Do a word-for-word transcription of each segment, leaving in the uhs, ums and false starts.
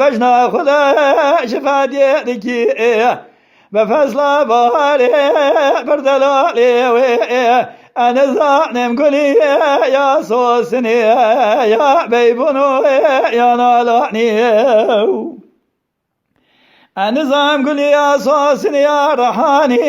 Bejna xwe de ji fediyê dikî, bi fesla baharê bir delalê wê. Ez nizanim gulî ya sosinê, ya beybûnê, ya nalanê. Ez nizam gulî ya sosinê, ya rehanê,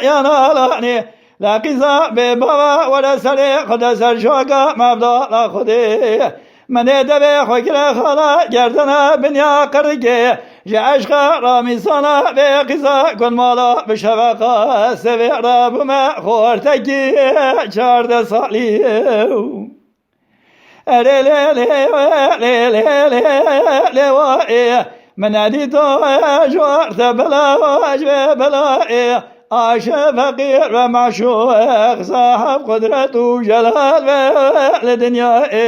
ya nalanê. La qîza bê bava were serê xwe de ser şoka mevdala Xwedê. Menê devê xwe kire xala gerdana binya qirikê. Ji eşqa ramîsana vê qîza gunmala bi şeveqa sevê rabûme xortekî çardeh salî. Erê lê lê lê lê lê lê wa ê. Min nedîto ji war te bela, ji vê bela ê. Aşe feqîr ve meşûq, sahib qudret û celal ve li dinya ê.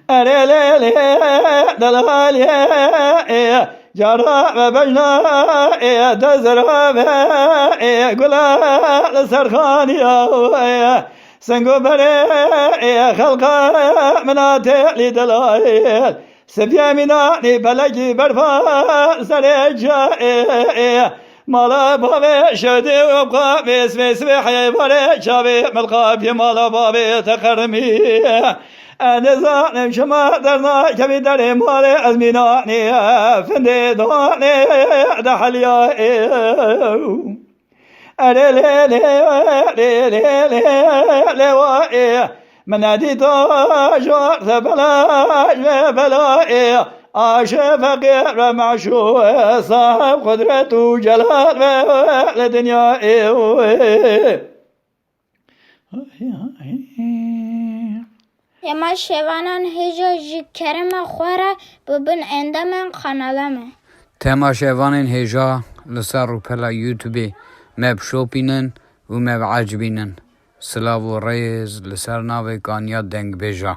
Erê lê lê delalê, cara ve bejna, dezra ve gula li ser xaniya. Singo berê xelqa min a têlî delayê. Sibiyê mînanî pelekî berfa serê ca. Mala bavê şewdê û bqa vês vês vê heyvarê çavê milqapî mala bavê te qermî. Ez nizanim şima dernakevî derê malê ez mînanî findê danê de helya ê. Erê lê lê lê lê lê lê wa ê. Min nedîto ji war te bela, ji vê bela ê. Aşe feqîr ve meşûq, sahib qudret û celal ve li dinya ê. Temaşevanan hêja ji kerema xwe re bibin endamên kanala me. Temaşevanên hêja li ser rûpela YouTubeê me bişopînin û me biecibînin. Silav û rêz li ser navê Kanya Dengbêja.